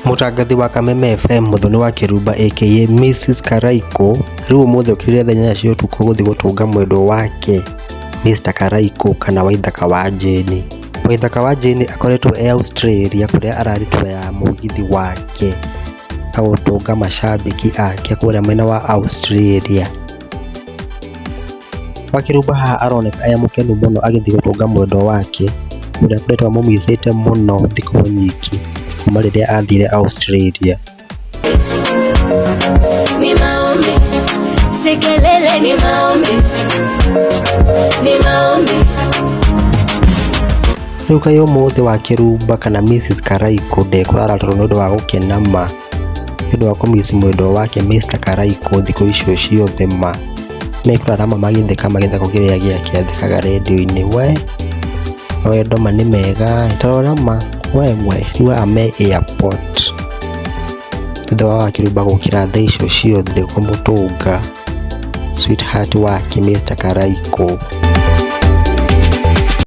Mũtangathi wa Kameme FM Muthoni wa Kĩrumba aka Mrs Karaikũ rĩu ũmũthĩ okĩrire thaa 8 cia ũtukũ gũthiĩ gũtũnga mwendwa wake Mr Karaikũ kana Waithaka wa Jane. Waithaka wa Jane akoretwo e Australia kũrĩa ararutwo ya mũgithi wake na gũtũnga macambĩki ake kũrĩa mwena wa Australia. Wakĩrumba haha aroneka e mũkenu mũno agĩthiĩ gũtũnga mwendwa wake ũrĩa akoretwo amũmicĩte mũno thikũ nyingĩ kuma rĩrĩa athire Australia. Ni maombi, si kelele, ni maombi, ni maombi. Rĩu kaĩ ũmũthĩ Wakĩrumba kana Mrs Karaikũ ndekũrara toro nĩ ũndũ wa gũkena ma, nĩ ũndũ wa kũmiss mwendwa wake Mr Karaikũ thikũ icio ciothe ma. Mekũrara ma magĩtheka magĩtheko kĩrĩa gĩake athekaga rendio-inĩ we. Mawendo ma nĩ mega ĩ, ta rora ma wewe rĩu aya me airport thutha wa Wakĩrumba gũkĩra thaa icio ciothe kũmũtũnga sweetheart wake Mr Karaikũ.